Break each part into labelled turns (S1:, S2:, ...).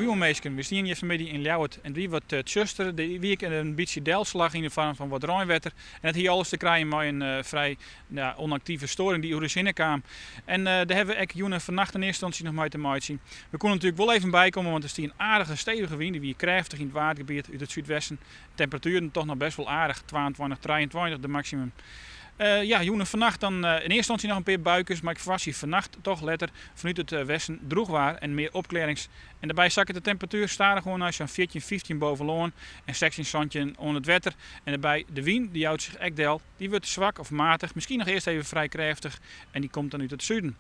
S1: Goeiemoarn minsken, we stiene hjir fanmiddei yn Ljouwert en it wie wat tsjuster. Der wie ek in bytsje delslach yn de foarm fan wat reinwetter. En dat hie alles te krijen mei in frij ûnaktive storing dy't oer ús hinne kaam. En dêr hawwe we ek jûn en fannacht in earste instânsje noch mei te meitsjen. We koene natuerlik wol even bykomme, want der stie in aardige stevige wyn. Dy wie krêftich yn it Waadgebiet út it súdwesten. Temperatueren toch noch best wol aardich, 22, 23 de maksimum. Ja, jûn en fannacht dan yn earste ynstânsje noch in pear buikes, mar ik ferwachtsje fannacht toch letter fanút it westen drûch waar en mear opklearrings. En dêrby sakket de temperatuer stadichoan nei sa'n 14, 15 boven lân en 16, 17 oan it wetter. En dêrby de wyn, dy jout sich ek del, dy wurdt swak of matich, miskien noch earst even frij krêftich en dy komt dan út it suden.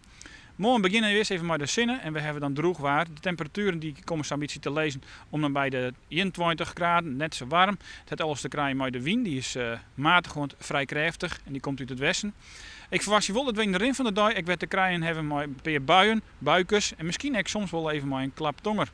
S1: Moarn begjinne we earst even mei de sinne en we hawwe dan drûch waar. De temperatueren dy komme sa'n bytsje te lizzen om en by de 21 graden, net sa waarm. It hat alles te krijen mei de wyn, dy is matich oant frij krêftich en dy komt út it westen. Ik ferwachtsje wol dat we yn de rin fan de dei ek wer te krijen hawwe mei in pear buien, buikes en miskien ek soms wol even mei in klap tonger.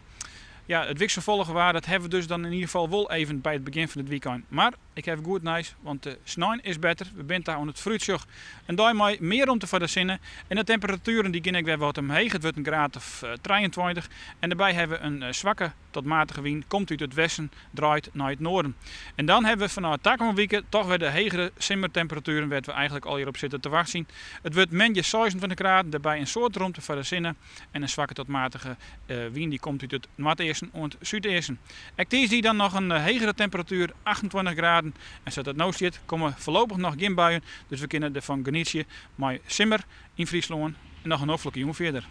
S1: Ja, it wikselfollige waar dat hawwe we dus dan yn ieder gefal wol even by it begjin fan it wykein. Mar Ik haw goed nijs, want de snein is better. We binne ta oan it foarútsjoch. In dei mei mear romte foar de sinne en de temperatueren dy gean ek wer wat omheech. It wurdt in graad of 23 en dêrby hawwe we in swakke tot matige wyn, komt út it westen, draait nei it noarden. En dan hawwe we fanôf takommende wike toch wer de hegere simmertemperatueren wêr't we eigenlik al jier op sitte te wachtsjen. It wurdt moandei 26 graden, dêrby in soad romte foar de sinne en in swakke tot matige wyn dy komt út it noardeasten oant súdeasten. Ek tiisdei dan noch in hegere temperatuer, 28 graden. En sa't it no stiet komme foarlopich noch gjin buien, dus we kinne derfan genietsje mei simmer yn Fryslân en noch in noflike jûn fierder.